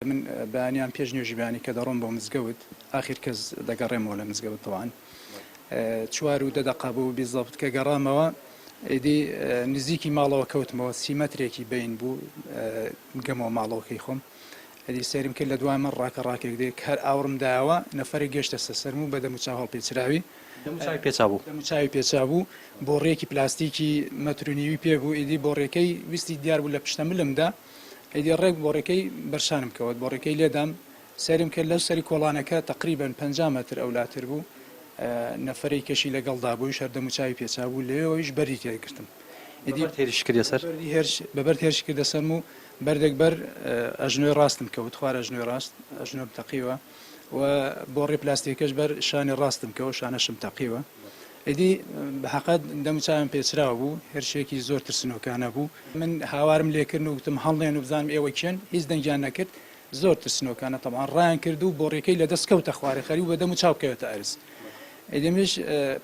من بەیانیان پێش نوێژی بەیانی کە دەڕۆم بۆ مزگەوت ئاخیر کەس دەگەڕێمەوە لە مزگەوت تەوان 4 و 10 دەقە بوو بیزەبت کە گەڕامەوە ئیدی نزیکی ماڵەوە کەوتمەوە 30 مەترێکی بین بوو بگەمەوە ماڵەوەکەی خۆم ئەدی سەیرم کرد لە دوای من ڕاکە ڕاکێک دێ هەر ئاوڕم دایەوە نەفەرێک گەشتە سەرم و بە دەموچاو هەڵپێچراوی دەموچاوی پێچابوو. دەموچاوی پێچابوو بۆڕیەکی پلاستیکی مەتر و نیوی پێ بوو ئیدی بۆڕیەکەی ویستی دیار بوو لە پشتە ملمدا ئیدی ڕێک بۆڕیەکەی بەرشانم کەوت بۆڕیەکەی لێدام سەیرم کرد لەو سەری کۆڵانەکە تەقریبەن 50 مەتر ئەولاتر بوو نەفەرێی کەشی لەگەڵدا بوویش هەر دەموچاوی پێچابوو لەوێوەیش بەردی تێگرتم ئیدی بە بەرد هێرشی کردە سەر؟ بە بەرد هێرشی کردە سەرم و بەردێک بەر ئەژنۆی ڕاستم کەوت خوار ئەژنۆی ڕاست ئەژنۆم تەقیوە و بۆڕی پلاستیکەش بەر شانی ڕاستم کەوت شانەشم تەقیوە ئیدی بە حەقەت دەموچاوم پێچراو بوو هێرشێکی زۆر ترسنۆکانە بوو من هاوارم لێکردن و گوتم هەڵنێن و بزانم ئێوە کێن هیچ دەنگیان نەکرد زۆر ترسنۆکانە تەبعەن ڕایان کرد و بۆڕیەکەی لە دەست کەوتە خوارێ خەریک بوو بە دەم و چاو بکەوێتە ئەرز ئیدی منیش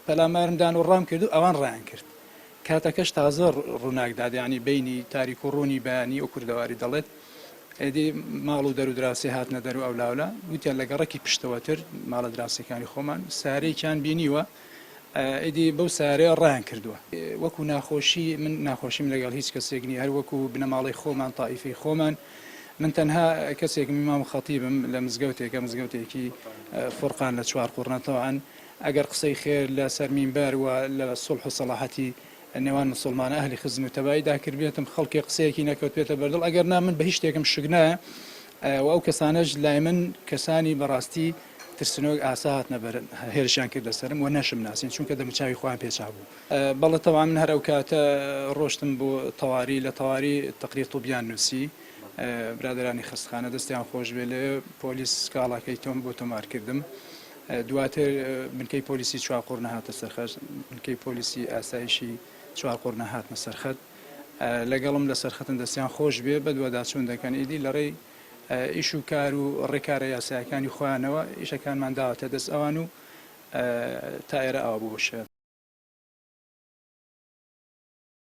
پەلامارم دان و ڕام کرد و ئەوان ڕایان کرد کاتەکەش تازە ڕووناک داد یانی بەینی تاریک و ڕوونی بەیانی و کوردەواری دەڵێت ئیدی ماڵ و دەر و دراوسێ هاتنە دەر و ئەولاولا وتیان لە گەڕەکی پشتەوەتر ماڵە دراوسێکانی خۆمان سارێکیان بینیوە ئیدی بەو سارەیە ڕایان کردووە. وەکو ناخۆشی من ناخۆشیم لەگەڵ هیچ کەسێک نییە هەر وەکو بنەماڵەی خۆمان تائیفەی خۆمان من تەنها کەسێکم ئیمام و خەتیبم لە مزگەوتێکە مزگەوتێکی فورقان لە چوارقوڕنە تەوعەن ئەگەر قسەی خێر لە سەر مینبەر و لە سوڵح و سەڵاحەتی نێوان مسوڵمانە ئەهلی خزم و تەباییدا کردبێتم خەڵکێ قسەیەکی نەکەوتبێتە بەردڵ ئەگەر نا من بە هیچ شتێکم شک نایە و ئەو کەسانەش لای من کەسانی بەڕاستی ترسنۆک ئاسا هاتنە بەر هێرشیان کردە سەرم و نەشم ناسین چونکە دەموچاوی خۆیان پێچابوو. بەڵێ تەبعەن من هەر ئەو کاتە ڕۆشتم بۆ تەواری لە تەواری تەقریر طبیان نووسی برادەرانی خەستخانە دەستیان خۆش بێ لەوێ پۆلیس سکاڵاکەی تۆم بۆ تۆمار کردم دواتر بنکەی پۆلیسی چوارقوڕنە هاتە سەرخەت بنکەی پۆلیسی ئاسایشی چوارقوڕنە هاتنە سەرخەت لەگەڵم لە سەرخەتن دەستیان خۆش بێ بەدواداچوون دەکەن ئیدی لەڕێی ئیش و کار و ڕێکارە یاسایەکانی خۆیانەوە ئیشەکانمان داوەتە دەست ئەوان و تا ئێرە ئاوا بوو بە شێوە.